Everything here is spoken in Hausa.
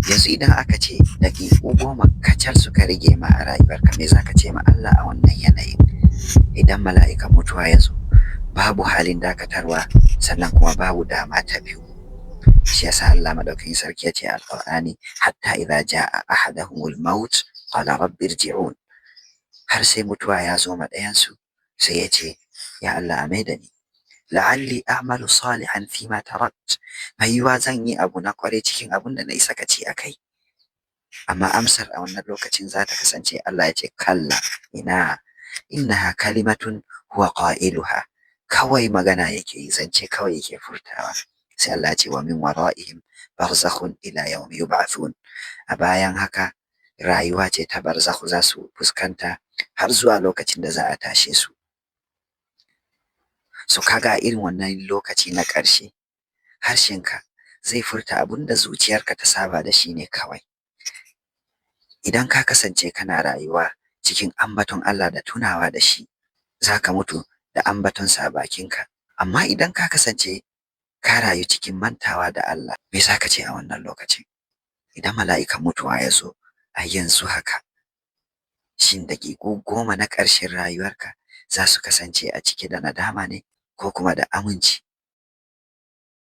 Yanzu idan aka ce daƙiƙu 10 kacal suka rage ma a rayuwarka, me za ka ce ma Allah a wannan yanayin? Idan mala'ikan mutuwa ya zo, babu halin dakatarwa, sannan kuma babu dama ta biyu. Shi yasa Allah madaukakin sarki ya ce a Alƙur'ani: "Hatta idza jaa ahadahumul maut qala rabbi irji'un." Har sai mutuwa ya zo ma ɗayansu, sai ya ce, "Ya Allah, a maida ni, la'alli a'malu salihan fima tarakt, mai yiwuwa zan yi abu na ƙwarai cikin abun da na yi sakaci a kai." Amma amsar a wannan lokacin za ta kasance Allah ya ce, "Kalla, ina, innaha kalimatun huwa qailuha." Kawai magana yake yi, zance kawai yake furtawa. Sai Allah ya ce, "Wa min wara'ihim barzakhun ila yawmi yub'athun." A bayan haka rayuwa ce ta barzakhu za su fuskanta har zuwa lokacin da za a tashe su. So kaga a irin wannan lokaci na ƙarshe, harshenka zai furta abun da zuciyarka ta saba da shi ne kawai. Idan ka kasance kana rayuwa cikin ambaton Allah da tunawa da shi, za ka mutu da ambatonsa a bakinka. Amma idan ka kasance ka rayu cikin mantawa da Allah, me za ka ce a wannan lokacin? Idan mala'ikan mutuwa ya zo a yanzu haka, shin daƙiƙu 10 na ƙarshen rayuwarka za su kasance a cike da nadama ne ko kuma da aminci?